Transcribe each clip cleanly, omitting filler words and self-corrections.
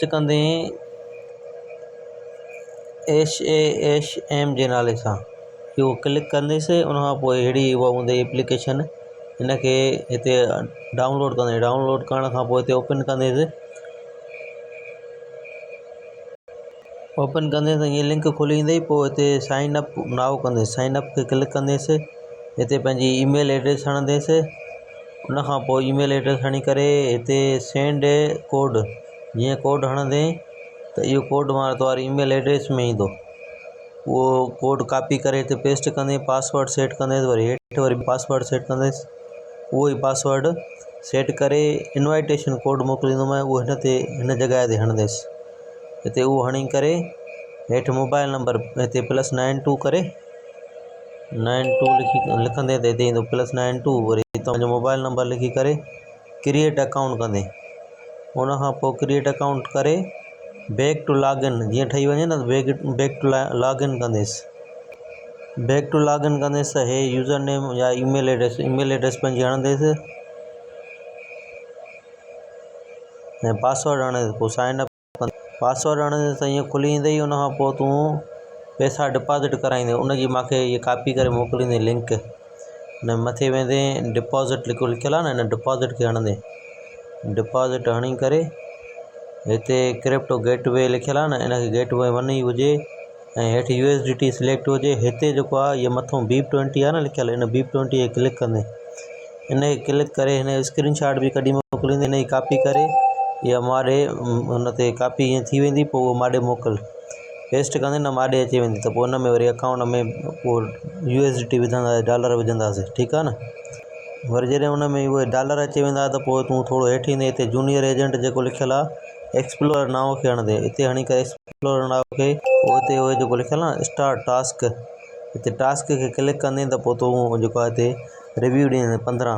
Search ڪندين S اي S M جي نالي سان اهو ڪلڪ ڪنديس ان کان پوءِ اهڙي اها هوندي ايپليڪيشن هن کي هتي ڊائونلوڊ ڪندي ڊائونلوڊ ڪرڻ کان پوءِ هتي اوپن ڪنديس اوپن ڪندي ته هيءَ لنڪ کلي ايندئي پوءِ هتي سائن اپ نائو ڪنديس سائن اپ تي ڪلڪ ڪنديس هتي پنهنجي اي ميل ايڊريس هڻنديس ان کان پوءِ اي ميل ايڊريس هڻي ڪري هتي سينڊ ڪوڊ جيئن ڪوڊ هڻندي ته اهو ڪوڊ مان توهان جي اي ميل ايڊريس ۾ ايندو اهو ڪوڊ ڪاپي ڪري هتي پيسٽ ڪندي پاسورڊ سيٽ ڪندي وري هيٺ وري پاسورڊ سيٽ ڪنديس اهو ئي پاسورڊ سيٽ ڪري انوائيٽيشن ڪوڊ موڪليندومانءِ اهو هن تي هن جڳهه تي هڻندس هتي اهو هڻي ڪري هيٺ موبائل نمبر هتي پلس نائن ٽو ڪري نائن ٽو لکي لکندي ته هتي ايندو پلس نائن ٽو وري توهان جو موبائل نمبر لکي ڪري ڪريئيٽ اڪائونٽ ڪندي ان کان پوءِ ڪريئيٽ اڪائونٽ ڪري بيڪ ٽو لاگ ان جيئن ٺهي وڃي نه بيڪ ٽو لاگ ان ڪنديس بيڪ ٽو لاگ ان ڪنديس ته هي يوزر نيم يا اي ميل ايڊريس اي ميل ايڊريس پنهنجي هڻنديس ۽ پاسورڊ هڻي پوءِ سائن اپ پاسورڊ هڻنديس ته ائين کلي ايندئي ان کان پوءِ تون پئسا ڊپازٽ ڪرائيندي ان جي مون کي هيءَ ڪاپي ڪري موڪليندي لنڪ هن مٿي ويندي ڊپازٽ جيڪو لکيل آهي نه هن ڊپازٽ کي هڻندي ڊپازٽ هڻي ڪري هتي ڪرپٽو گيٽ وي لکيل آهي نه هن کي گيٽ وي ون ئي هجي ۽ هيٺ U S D T select هجي هتي جيڪو آهي اهو مٿو بي ٽوئنٽي آهي نه لکيل هن بي ٽوئنٽي تي ڪلڪ ڪندي ان کي ڪلڪ ڪري هن جو اسڪرين شاٽ به ڪڍي موڪليندي هن جي ڪاپي ڪري اها مان ڏي هن تي ڪاپي ائين ٿي ويندي پوءِ اها مان ڏي موڪل پيسٽ ڪندي نه مان ڏي اچي ويندي ته پوءِ ان ۾ وري اڪائونٽ ۾ پوءِ يو ايس ڊي ٽي وجهنداسين ڊالر وجهنداسين ٺيڪ آهي نه وري جڏهن ان ۾ اهي ڊالر اچي ويندا ته پوءِ تون ٿورو هيٺ ايندي هتي جونيئر ايجنٽ جيڪو لکيل آهي ايڪسپلورر نائو کي هڻندي هتي هڻي ڪري ايڪسپلورر نائو کي پوءِ هتي اهو جيڪو لکيل آهي نه اسٽارٽ ٽاسڪ هتي ٽاسڪ کي ڪلڪ ڪندي ته پوءِ تون جيڪو آهي هتي ريويو ڏيندي 15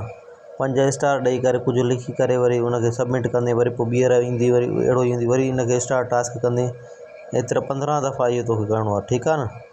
پنج اسٽار ڏئي ڪري ڪجهه لکي ڪري وري ان کي سبمٽ ڪندي وري پوءِ ٻيهر ايندي وري اهڙو ايندي وري ان کي اسٽارٽ ٽاسڪ ڪندي ايترا 15 دفعا اهو توکي ڪرڻو آهي ٺيڪ آهي نه.